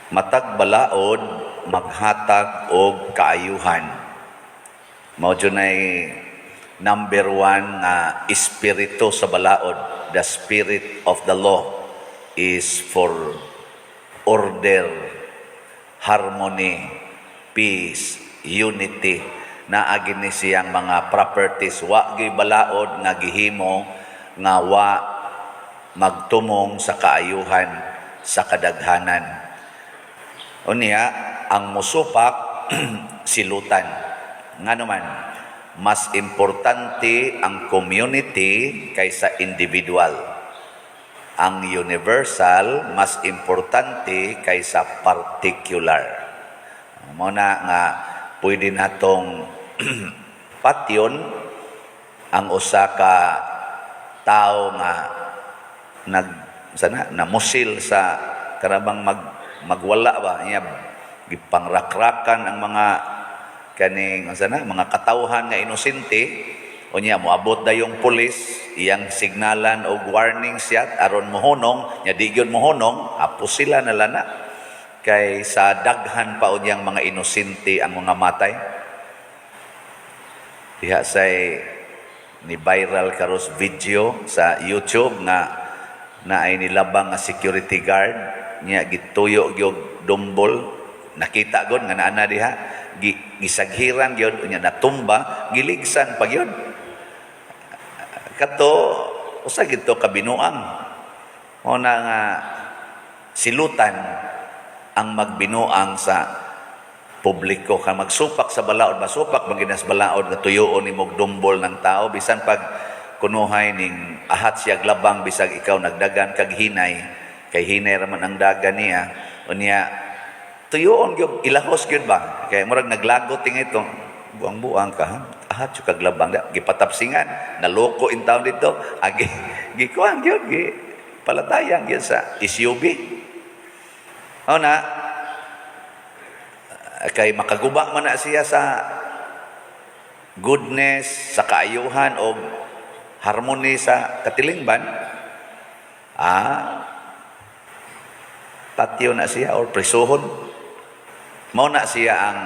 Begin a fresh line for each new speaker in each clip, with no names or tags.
Matag balaod maghatag og kaayuhan. Mao nay number one nga espiritu sa balaod. The spirit of the law is for order, harmony, peace, unity. Naa gyud ni siyang mga properties. Wa gyud balaod nga gihimo nga wa magtumong sa kaayuhan sa kadaghanan. Unya, ang musupak silutan. Ngano man, mas importante ang community kaysa individual. Ang universal mas importante kaysa particular. Mao na nga pwede natong patyon ang usa ka tao nga nag sana namusil sa karabang magwala ba niya, gipangrakrakan ang mga kaning sana mga katawhan nga inosente. Unya moabot dayong pulis, iyang signalan og warning siya aron mohunong, nya di gyud mohunong, apos sila na lana kay sa daghan pa unyang mga inosente ang mga matay. Diha say ni viral karos video sa YouTube nga na ay nilabang nga security guard niya, gituyo gyud dumbol. Nakita gud nga naa na diha, gisaghiran gyud, unya natumba, giligsan pa gyud. Kato usa gito kabinuang. Mao na nga silutan ang magbinuang sa publiko ka magsupak sa balaod. Masupak maginas balaod nga tuyoon nimo dumbol ng tao bisan pag kunuhay ning ahat siya labang, bisag ikaw nagdagan kag hinay, kay hinay raman ang dagan niya. Unya tuyoon gyud, ilahos gyud ba, kay murag naglagot ting ito, buang-buang ka ha, ahat jud kag labang da, gipatapsingan, naloko in taon dito, agi gikuan gyud, gi palatayan gyud sa SUV. O na, kay makaguba man na siya sa goodness, sa kaayuhan o harmony sa katilingban, patyo na siya or prisuhon. Mao na siya ang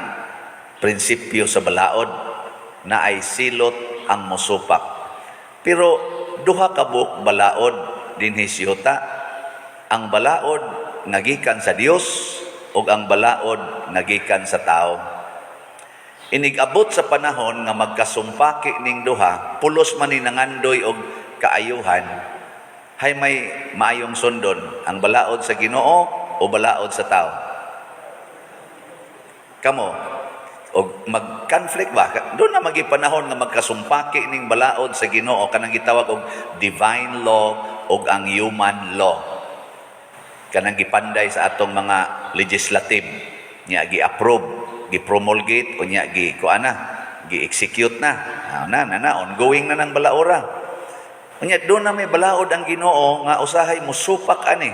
prinsipyo sa balaod na ay silot ang musupak. Pero duha ka buok balaod dinhi siyuta. Ang balaod nga gikan sa Dios ug ang balaod nga gikan sa tao. Inig-abot sa panahon nga magkasumpaki ning duha, pulos man ni nangandoy og kaayuhan, hay may maayong sundon, ang balaod sa Ginoo o balaod sa tao? Kamo, og mag-conflict ba? Doon na magi panahon nga magkasumpaki ning balaod sa Ginoo, kanang gitawag og divine law ug ang human law. Kanang gipanday sa atong mga legislative nya, gi-approve, gi-promulgate, unya gi kuan na, gi-execute na. Ah, na na na ongoing na ng balaora. Unya doon na may balaod ang Ginoo nga usahay musupak ani.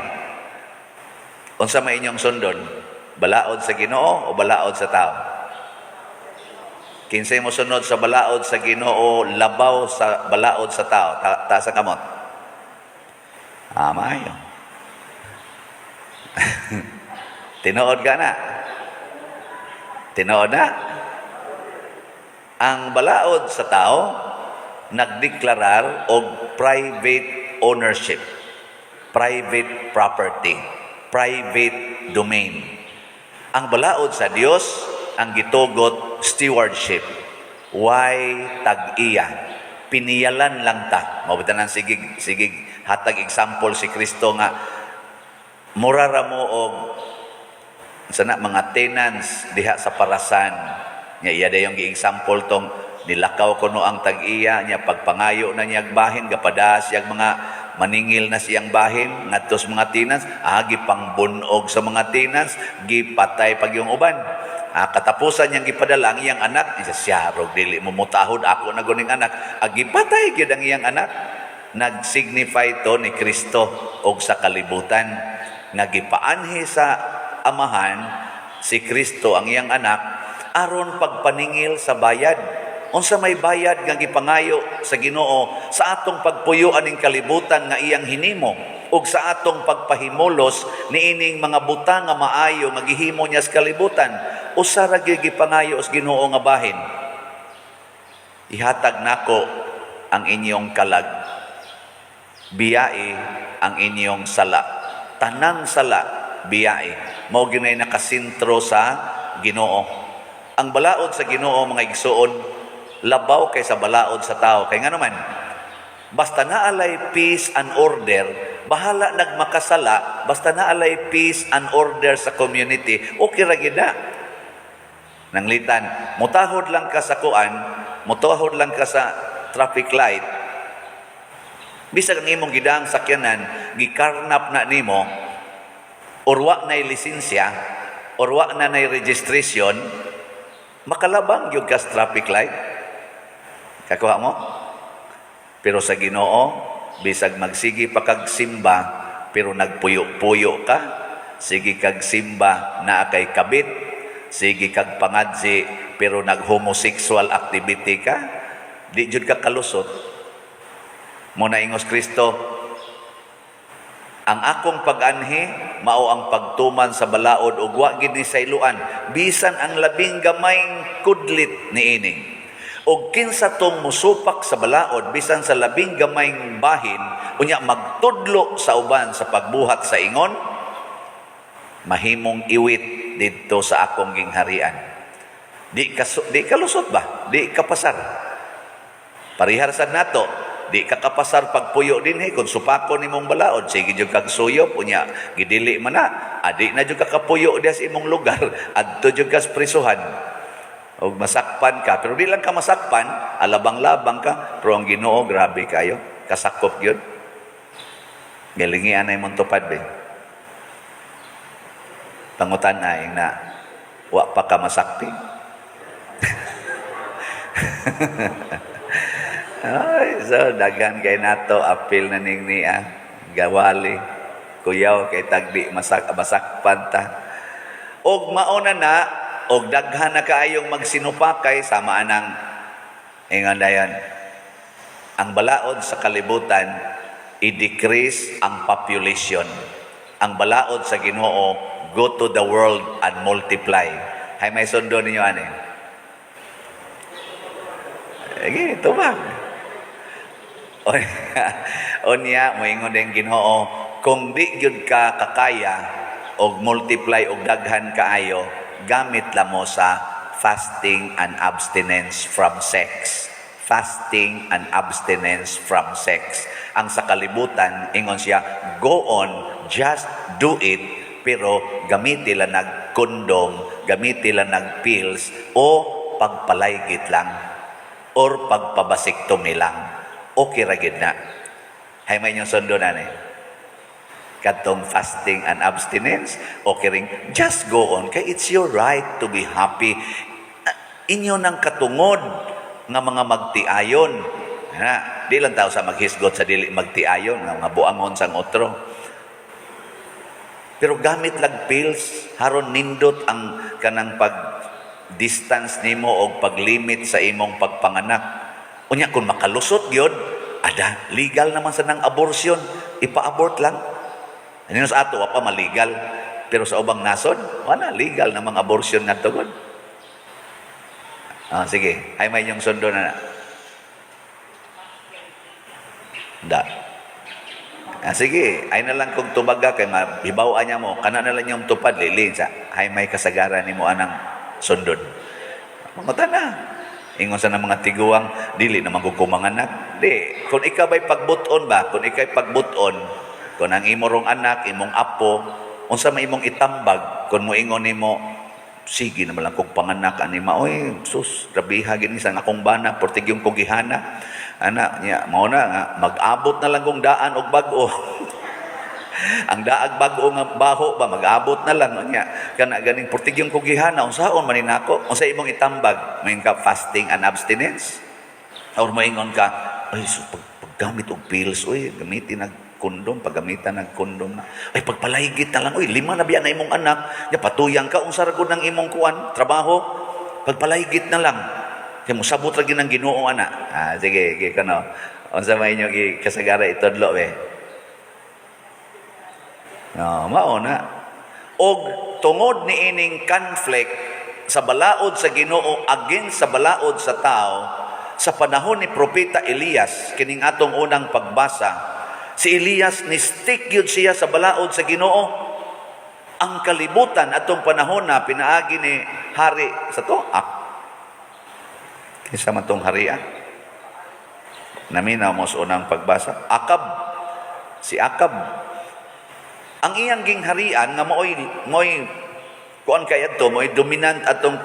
Unsa may inyong sundon? Balaod sa Ginoo o balaod sa tao? Kinsay mo sunod sa balaod sa Ginoo labaw sa balaod sa tao? Taas ang kamot. Ah, maayo. Tinuod ka na. Tinuod na. Ang balaod sa tao nagdeklarar og private ownership, private property, private domain. Ang balaod sa Dios ang gitugot stewardship. Way tag-iya? Piniyalan lang ta. Mao nang sigig sigig hatag example si Kristo nga mura ra mo og sana mga tenants diha sa parasan nya. Iya dayong gi-example tong nilakaw kuno ang tag-iya nya, pagpangayo na niyag bahin, gapadas siyang mga maningil na siyang bahin ngadto sa mga tenants. Gipangbunog sa mga tenants, gipatay pag yung uban. Katapusan niyang gipadala ang iyang anak. Isa siya rog dili mo mutahod, ako na guning anak. Gipatay gyud ang iyang anak. Nag-signify to ni Kristo og sa kalibutan nga gipaanhi sa Amahan si Kristo, ang iyang anak, aron pagpaningil sa bayad. Unsa may bayad nga gipangayo sa Ginoo sa atong pagpuyo aning kalibutan nga iyang hinimo? ug sa atong pagpahimulos niining mga butang nga maayo nga gihimo niya sa kalibutan. Usa ra gyud gipangayo sa Ginoo nga bahin: "Ihatag nako ang inyong kalag, biyai ang inyong sala." Tanang sala biyai. Mao gyud nay nakasentro sa Ginoo. Ang balaod sa Ginoo, mga igsuon, labaw kaysa balaod sa tao. Kay nga naman, basta naalay peace and order, bahala nagmakasala, basta naalay peace and order sa community, okay ra gyud na. Nanglitan, mutahod lang ka sa kuan, mutahod lang ka sa traffic light, bisag ang imong gidaang sakyanan, gikarnap na nimo, or wa na'y lisensya, or wa na na'y registration, makalabang gyud ka sa traffic light. Kakuha mo? Pero sa Ginoo, bisag magsige pa kag simba, pero nagpuyo-puyo ka, sige kag simba naa kay kabit, sige kag pangadzi, pero nag-homosexual activity ka, di jud ka kalusot. Mao na ingos Kristo, "Ang akong pag-anhi mao ang pagtuman sa balaod ug wa gid ni sayloan bisan ang labing gamayng kudlit niini. Ug kinsa tong musupak sa balaod bisan sa labing gamayng bahin, unya magtudlo sa uban sa pagbuhat sa ingon, mahimong iwit didto sa akong gingharian." Di ka lusot ba? Di ka pasar. Parihar sad nato, di ka kapasar pagpuyo dinhi kung supakon nimong balaod, sige jud kag suyop, unya gidili man na, adi na jud ka kapuyo diha sa imong lugar, adto jud ka sa prisuhan. Og masakpan ka, pero di lang ka masakpan, alabang-labang ka, pero ang Ginoo, grabe kayo, kasakop gyud. Galingi anay mong tupad be. Pangutan na na wa pa ka masakpi. Ay, so daghan kay nato apil na ning niya. Gawali. Kuyaw kay tagdi masakpan ta. Og mauna na og daghan na kaayong magsinupakay sama anang ingon dayon. Ang balaod sa kalibutan, i-decrease ang population. Ang balaod sa Ginoo, go to the world and multiply. Hay may sundo ninyo ani? Sige, tubag. Unya, moingon din Ginoo, kung di gyud ka kakaya og multiply og daghan kaayo, gamit lang mo sa fasting and abstinence from sex. Fasting and abstinence from sex. Ang sa kalibutan, ingon siya, go on, just do it, pero gamiti lang nag condom, gamiti lang nag pills, o pagpalaygit lang, or pagpa-vasectomy lang. Okay ra gid na. Hay may inyong sundo na ni. Katong fasting and abstinence, okay ring, just go on. Kay it's your right to be happy. Ah, inyo nang katungod nga mga magtiayon. Na, di lang tao sa maghisgot sa dili magtiayon, nga mga buangon sang otro. Pero gamit lag pills, haron nindot ang kanang pag distance nimo og paglimit sa imong pagpanganak. Unya kung makalusot gyud, ada legal naman sa nang abortion, ipa-abort lang. Ano sa ato wa pa malegal, pero sa ubang nasod, wala legal namang abortion nga tugod. Ah, sige, ay may inyong sundo na na. Da. Ah, sige, ay na lang kung tubaga kay mahibaw niya mo, kana na lang yung tupad lili sa ay may kasagaran nimo anang sundon. Mangutan na. Ingon sa mga tiguang, dili naman ko kumanganak. Di, kung ikaw ba'y pagbuton ba, kung ika'y pagbuton, kung ang imo rong anak, imong apo, unsa may imong itambag, kung moingon nimo, sige naman lang kong panganak ani ma, oy sus, grabiha gini sa akong bana, portigyong kong gihana ana niya, mao na nga mag-abot na lang kong daan og bag-o. Ang daag bag-o nga baho ba, mag-abot na lang niya kana ganing portigyong kong gihana, unsaon man ni nako? Unsa imong itambag? Moingon ka fasting and abstinence or moingon ka, ay so, paggamit og pills, oy, gamitin nag kondom, paggamitan ng kondom na. Ay, pagpalaygit na lang, oy, lima na biya na imong anak, ya, patuyang ka, unsa ra gud ng imong kuan, trabaho, pagpalaygit na lang. Kaya mo sabot ra gyud ng Ginoo ana. Ah, sige, sige kano. Unsa may inyo kasagara itudlo be? No, mao na. Og tungod ni ining conflict sa balaod sa Ginoo against sa balaod sa tao sa panahon ni Propeta Elias, kining atong unang pagbasa, si Elias ni stick gyud siya sa balaod sa Ginoo. Ang kalibutan atong panahon na pinaagi ni hari sa to, kinsa man tong hari, naminaw mo sa unang pagbasa? Akab. Si Akab, ang iyang gingharian nga maoy kuan kay adto, maoy dominant atong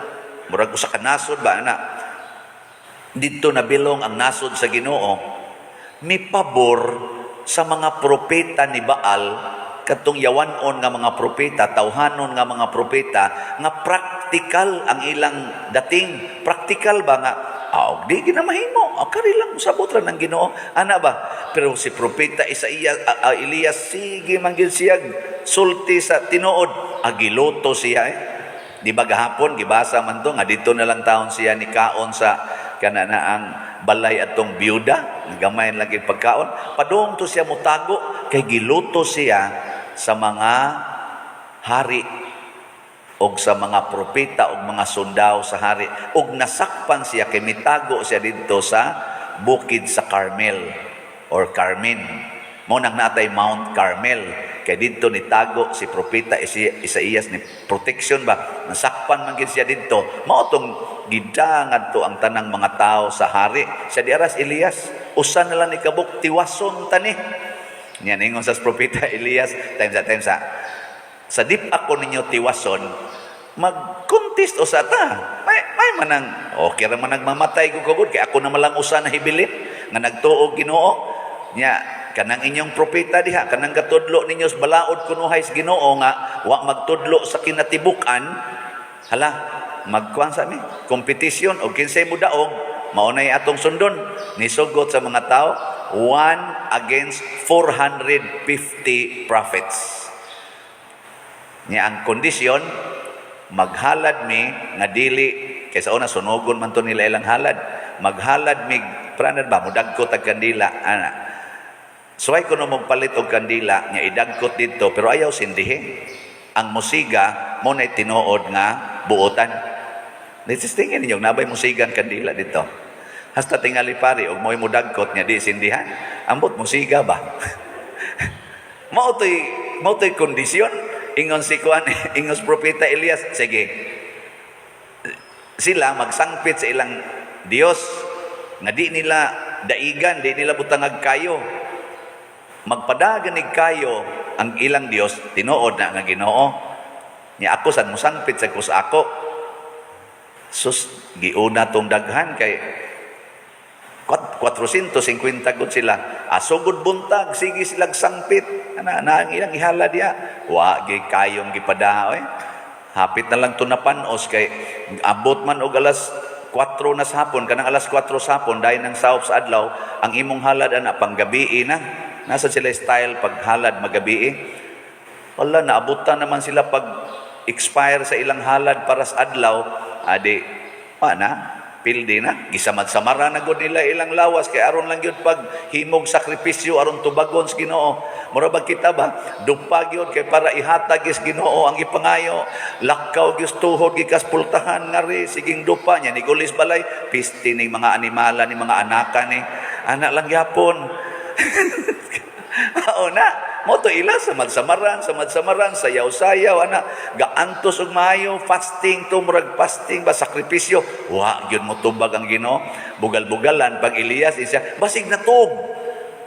murag usa ka nasod ba na didto nabilong ang nasod sa Ginoo, mipabor sa mga propeta ni Baal, kadtong yawanon nga mga propeta, tawhanon nga mga propeta nga praktikal ang ilang dating, praktikal ba nga di gina mahimo, kari lang, sabot ra ng Ginoo ana ba. Pero si Propeta Isaias, Elias, sige man gyud siya sulti sa tinuod, agiluto siya eh. Di ba gahapon gibasa man to nga dito na lang taon siya ni kaon sa kana na ang balay atong biyuda, gamay lang gyud pagkaon. Padung to siya mutago kay giluto siya sa mga hari og sa mga propeta og mga sundao sa hari, og nasakpan siya kay mitago siya didto sa bukid sa Carmel or Carmen. Mao nang natay Mount Carmel kay didto nitago si Propeta Isaías, ni protection ba, nasakpan man gid siya didto. Mao tong gidangad to ang tanang mga tao sa hari sa diaras Elias, usa na lang ni kabuk, tiwason tani niya. Ingon sa Propeta Elias, time sa sa dip ako ninyo tiwason, mag-contest usa ta. May manang, okay ra man nagmamatay ko kagud, kay ako na malang usa na hibilin, nga nagtuo Ginoo. Nya, kanang inyong propeta diha, kanang katudlo ninyo sa balaod kunuhay sa Ginoo nga, wa magtudlo sa kinatibukan, hala, magkuan sa mi, competition, o kinsay mo daog, mao nay atong sundon. Nisugot sa mga tao, 1 against 450 prophets. Nya ang kondisyon, maghalad mi nga dili kaysa una sunogon man to nila ilang halad. Maghalad mi pranad ba mudagkot og kandila ana. Suway kuno magpalit og kandila nga idagkot didto, pero ayaw sindihi. Ang musiga mo na tinuod nga buotan. Tingin ninyo nabay musigang kandila dito. Hasta tingali pare og mo'y mudagkot nga di sindihan. Ambot musiga ba? Mao to'y kondisyon. Ingon si kuan, ingon si Propeta Elias, sige. Sila magsangpit sa ilang Dios nga di nila daigan, di nila butangag kayo. Magpadagan kayo ang ilang Dios, tinuod na nga Ginoo. Nya ako sad mosangpit sa ko sa ako. Sus, giuna tong daghan kay 450 gud sila. Asugod buntag, sige silag sangpit. Ana na ang ilang ihala diya. Wa gi kayong gipada oy. Hapit na lang to napanos kay abot man og alas 4 na sa hapon, kanang alas 4 sa hapon dahil ng saop sa adlaw, ang imong halad ana panggabii na. Nasa sila style paghalad magabii. Wala, naabutan naman sila pag expire sa ilang halad para sa adlaw, adi, pa na, pildi na. Gisamad-samara na gud nila ilang lawas kay aron lang gyud pag himog sakripisyo aron tubagon sa Ginoo. Mura ba kita ba? Dupa gyud kay para ihatag is Ginoo ang gipangayo. Lakaw gyud tuhod gikas pultahan ngari siging dupa nya nigulis balay pisti ning mga animala ni mga anaka ni anak lang gyapon. Oo na. Mo to ila samad-samaran, samad-samaran, sayaw-sayaw ana, gaantos og maayo, fasting to, murag fasting ba, sakripisyo. Wa gyud mo tubag ang Ginoo. Bugal-bugalan pag Elias isya, basig na tug.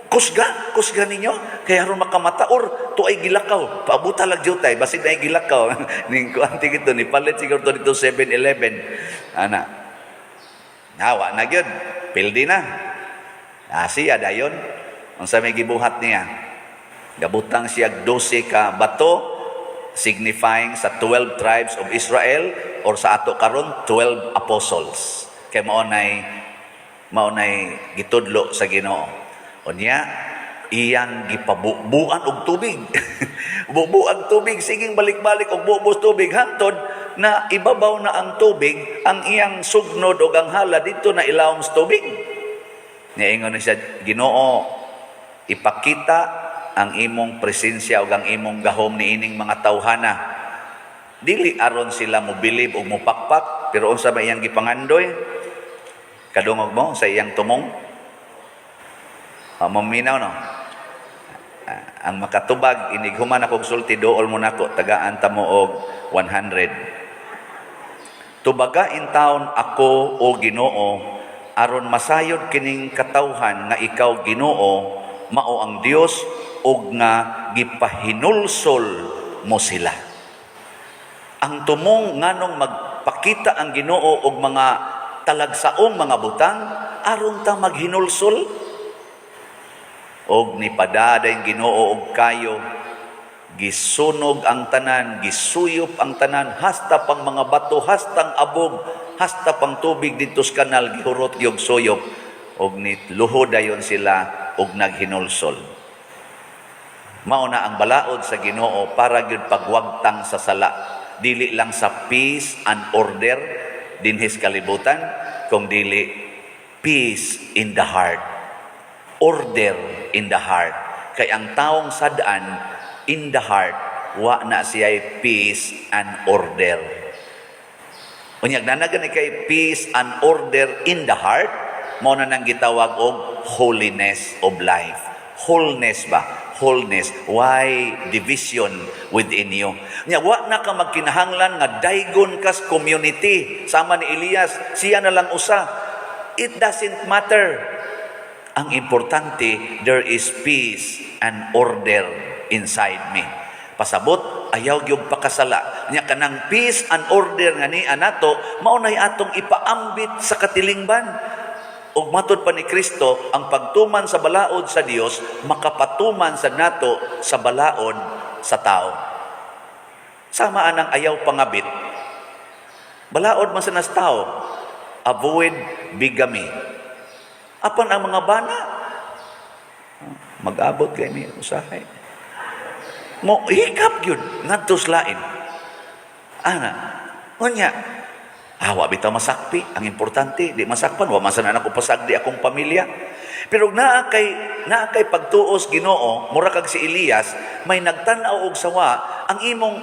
Kusga, kusga ninyo kay aron makamata or to ay gilakaw. Paabuta lag jutay, basig na ay gilakaw. Ning kuan gito ni palit siguro to dito 7-Eleven. Ana. Nawa na gyud. Pildi na. Ah, siya dayon. Unsa may gibuhat niya? Gabutang siya 12 ka bato signifying sa 12 tribes of Israel or sa ato karon 12 apostles. Kay mao nay gitudlo sa Ginoo. Unya iyang gipabubuan og tubig. Bubuan tubig, siging balik-balik og bubos tubig hantod na ibabaw na ang tubig, ang iyang sugnod og ang hala dito na ilawom sa tubig. Niingon ni siya, "Ginoo, ipakita Ang imong presensya ug ang imong gahom niining mga tawhana. Dili aron sila mobilib o mopakpak, pero unsa ba iyang gipangandoy? Kadungog mo sa iyang tumong? Ah, maminaw, no? Ah, ang makatubag inig human akong sulti, dool mo nako, tagaan ta mo og 100. "Tubaga intawon ako, o Ginoo, aron masayod kining katawhan nga ikaw, Ginoo, mao ang Dios ug nga gipahinulsol mo sila." Ang tumong nganong magpakita ang Ginoo og mga talagsaong mga butang, aron ta maghinulsol. Og nipada ang Ginoo og kayo, gisunog ang tanan, gisuyop ang tanan, hasta pang mga bato, hastang abog, hasta pang tubig didto sa kanal, gihurot yung suyop. Og niluhod dayon sila og naghinulsol. Mao na ang balaod sa Ginoo para gyud pagwagtang sa sala. Dili lang sa peace and order dinhis kalibutan, kung dili peace in the heart. Order in the heart. Kay ang taong sad-an in the heart, wa na siya peace and order. Unyag naa na gani kay peace and order in the heart, mao na nang gitawag og holiness of life. Wholeness ba? Wholeness. Why division within you? Nya wa na ka magkinahanglan nga daygon kas community. Sama ni Elias, siya na lang usa. It doesn't matter. Ang importante, there is peace and order inside me. Pasabot, ayaw gyud pakasala. Nya kanang peace and order nga ni anato, mao nay atong ipaambit sa katilingban. Ug matud pa ni Kristo, ang pagtuman sa balaod sa Dios makapatuman sa nato sa balaod sa tao. Sama anang ayaw pangabit. Balaod man sa nas tao, avoid bigamy. Apan ang mga bana, mag-abot kay ni usahay. Mo hikap gyud ngadto sa lain. Ana, unya, ah, wa bitaw masakpi. Ang importante, di masakpan. Wa man sana nako pasagdi akong pamilya. Pero naa kay pagtuos Ginoo, mura kag si Elias, may nagtan-aw og sawa, ang imong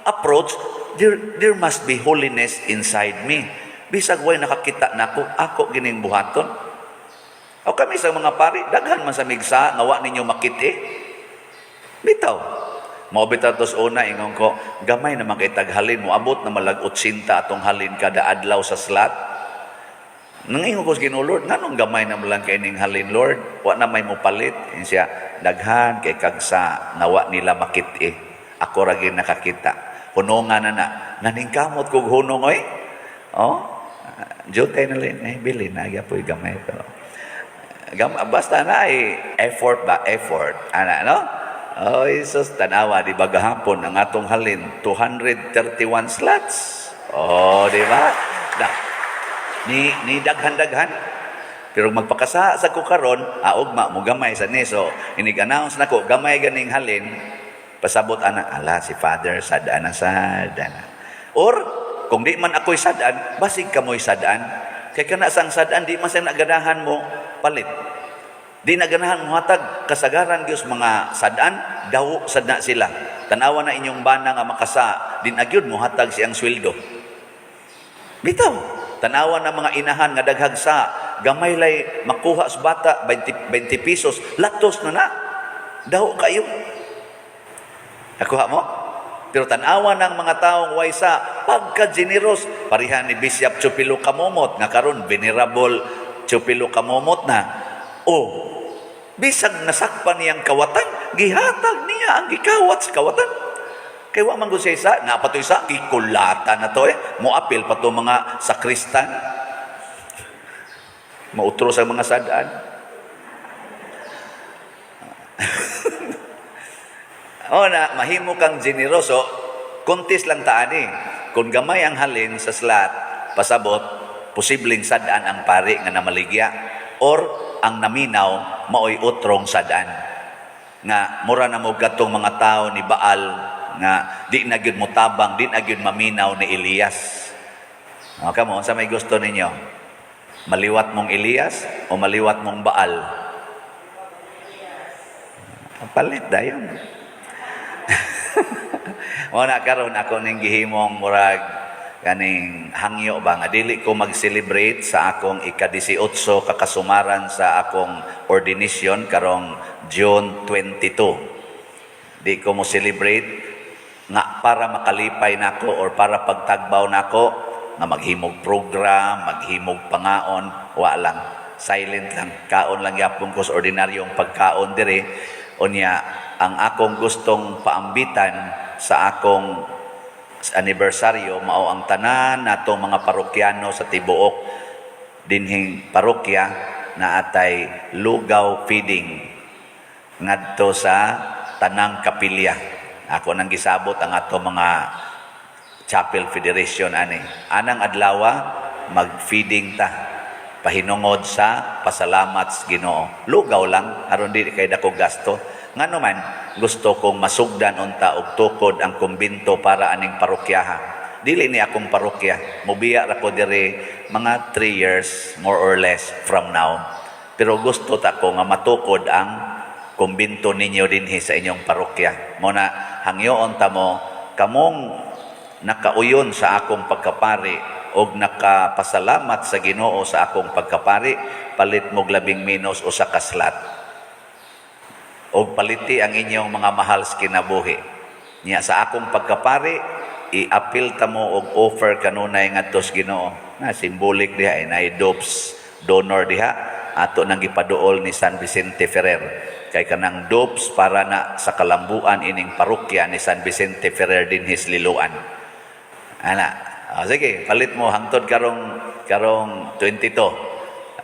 approach, there must be holiness inside me. Bisag way nakakita nako, ako gining buhaton. O kami sa mga pari, daghan man sa migsa nga wa ninyo makiti. Bitaw. Mao bitaw tos una ingon ko, gamay naman kay taghalin mo, abot na malag 80 atong halin kada adlaw sa slot. Nangingon ko sa Ginoo, "Lord, nganong gamay na lang kay ning halin, Lord? Wa na may mopalit." Ingon siya, "Daghan kay kagsa nga wa nila makit-i. Ako ra gyud nakakita." Hunungan na na. Naningkamot kog hunong oy. Oh, jutay na lang eh, bili na gyapoy gamay pero basta na ay effort ba, effort ana, no? Oh, Jesus, tanawa, di ba gahapon ang atong halin 231 slots? Oh, di ba? Da, ni daghan-daghan. Pero magpakasa sa ko karon, ugma mo gamay sa ni. So, inig-announce nako, gamay ganing halin, pasabot ana, ala si Father sad-an na sad ana. Or kung di man ako'y sad-an, basig kamoy sad-an. Kay kana sang sad-an, di man siya naganahan mo palit. Di na ganahan mo hatag, kasagaran gyud mga sad-an, dawo sad na sila. Tanawa na inyong bana nga makasa, di na gyud mo hatag siyang sweldo. Bitaw, tanawa na mga inahan nga daghag sa gamay lay makuha sa bata 20, 20 pesos, latos na na. Daw kayo. Nakuha mo? Pero tanawa ng mga taong way sa pagka-generous, pareha ni Bishop Chupilo Camomot, nga karon Venerable Chupilo Camomot na. Oh, bisag nasakpan niyang kawatan, gihatag niya ang gikawat sa kawatan. Kay wa man gud siya isa, naa pa to isa, gikulata na to eh. Moapil pa to mga sakristan. Mautro sa mga sadaan. O na, mahimo kang generoso, kontis lang taani. Kung gamay ang halin sa slot, pasabot, posibleng sadaan ang pari nga namaligya or ang naminaw maoy utrong sadaan. Nga mura na mo gatong mga tao ni Baal nga di na gyud motabang, di na gyud maminaw ni Elias. O kamo, unsa may gusto ninyo? Maliwat mong Elias o maliwat mong Baal? Palit dayon. Mao na karon ako ning gihimong murag kaning hangyo ba nga dili ko mag-celebrate sa akong ika-18 kakasumaran sa akong ordination karong June 22. Di ko mo celebrate nga para makalipay nako or para pagtagbaw nako nga maghimog program, maghimog pangaon, wa lang. Silent lang. Kaon lang yapon ko sa ordinaryong pagkaon dire. Unya, ang akong gustong paambitan sa akong anibersaryo mao ang tanan natong mga parokyano sa tibuok dinhing parokya na atay lugaw feeding ngadto sa tanang kapilya. Ako nang gisabot ang ato mga Chapel Federation ani. Anang adlawa mag-feeding ta pahinungod sa pasalamat sa Ginoo. Lugaw lang aron dili kay dako gasto. Ngano man gusto kong masugdan unta og tukod ang kumbento para aning parokyaha. Dili ni akong parokya. Mubiya ra ko diri mga 3 years more or less from now. Pero gusto ta ko nga matukod ang kumbento ninyo dinhi sa inyong parokya. Mao na hangyoon ta mo kamong nakauyon sa akong pagkapari og nakapasalamat sa Ginoo sa akong pagkapari, palit mo labing menos usa ka slot. Og paliti ang inyong mga mahal sa kinabuhi. Niya sa akong pagkapari, i-apil ta mo og offer kanunay ngadto sa Ginoo. Na symbolic diha eh, na dopes donor diha ato nang gipaduol ni San Vicente Ferrer. Kay kanang dopes para na sa kalambuan ining parokya ni San Vicente Ferrer dinhi sa Liloan. Ana, o, sige, palit mo hangtod karong karong 22.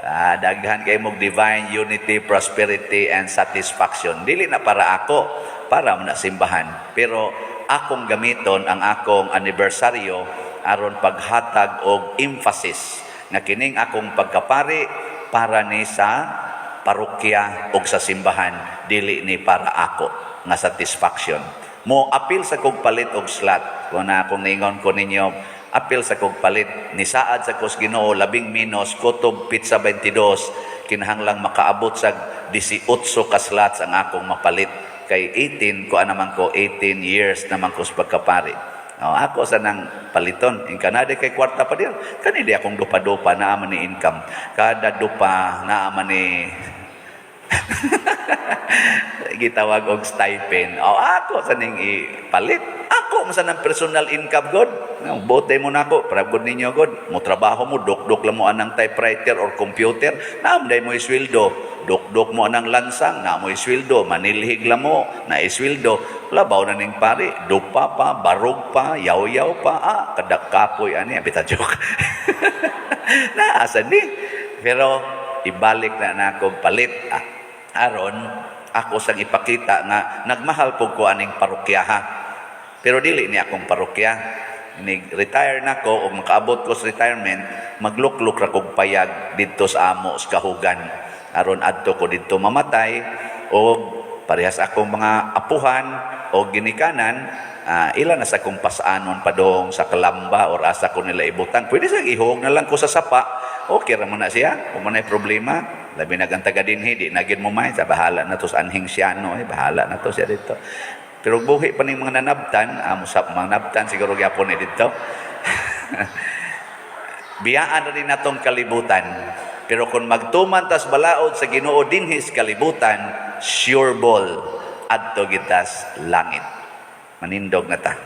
Ah, daghan kay mog divine unity, prosperity and satisfaction. Dili na para ako, para man na simbahan. Pero akong gamiton ang akong anibersaryo aron paghatag og emphasis nga kining akong pagkapari para ni sa parokya og sa simbahan, dili ni para ako nga satisfaction. Mo apil sa kog palit og slot. Kung na akong niingon ko ninyo, apil sa kog palit ni saad sa kos Ginoo labing minus kutob petsa 22 kinahanglang makaabot sa 18 ka slots ang akong mapalit kay 18 ko naman ko, 18 years naman ko sa pagkapari. Oh, ako sa nang paliton in Canada kay kwarta pa dir kani di akong dupa-dupa naa man ni income kada dupa, naa man ni gitawag og stipend. Oh, ako sa ning ipalit. Ako man sa nang personal income god. Bote mo nako, para god ninyo god. Mo trabaho mo, dukduk lang mo anang typewriter or computer, naa man mo isweldo. Dukduk mo anang lansang, naa mo isweldo. Manilhig lang mo, na isweldo. Labaw na ning pari, dupa pa, barog pa, yaw-yaw pa, ah, kadakapoy ani, bita joke. Naasa ni. Pero ibalik na nako palit. Ah, aron ako sang ipakita nga nagmahal po ko aning parokyaha. Pero dili ni akong parokya. Nig retire na ko o makaabot ko sa retirement, magluklok ra kog payag didto sa amo sa kahugan. Aron adto ko didto mamatay o parehas akong mga apuhan o ginikanan, ila na sa kong pasanon padong sa Kalamba or asa ko nila ibutang. Pwede sa ihog na lang ko sa sapa. Okay ra man na siya. Kung man problema, labi na ang taga dinhi, di na gid mo may, sa bahala na to sa anhing siyano, eh, bahala na to siya dito. Pero buhi pa ning mga nanabtan, amo sa mga nabtan siguro gyapon eh dito. Biyaan na rin natong kalibutan. Pero kung magtuman tas balaod sa Ginoo dinhi sa kalibutan, sure ball adto gitas langit. Manindog na ta.